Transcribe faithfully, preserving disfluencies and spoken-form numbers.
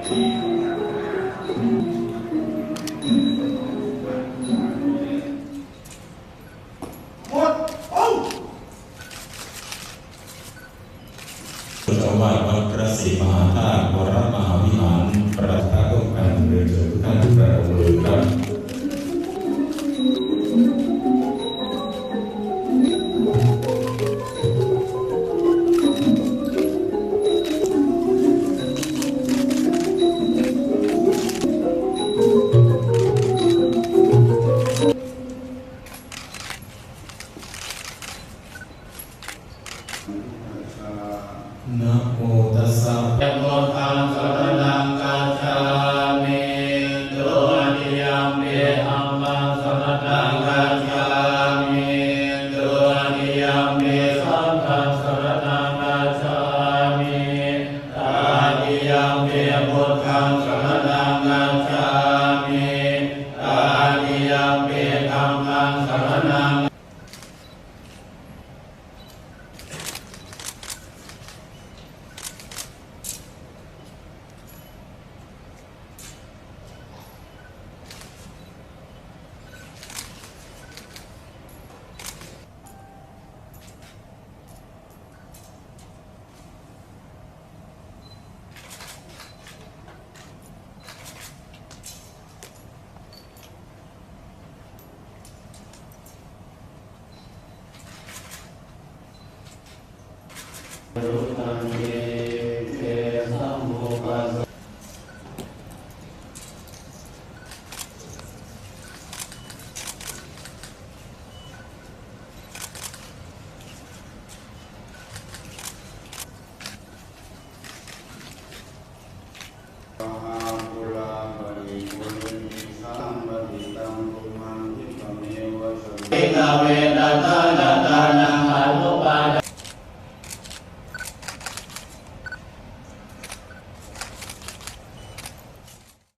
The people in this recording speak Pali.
หมดองค์ เจ้าอาวาสวัดพระศรีมหาธาตุวรมหาวิหาร ประทับร่วมกันเรียนเชิญทุกท่านทุกพระองค์เลยครับ Namo tassa. Buddhaṃ saraṇaṃ gacchāmi. Dutiyampi dhammaṃ saraṇaṃ gacchāmi. Dutiyampi saṅghaṃ saraṇaṃ gacchāmi. Tatiyampi buddhaṃ saraṇaṃ gacchāmi. Tatiyampi dhammaṃ saraṇaṃ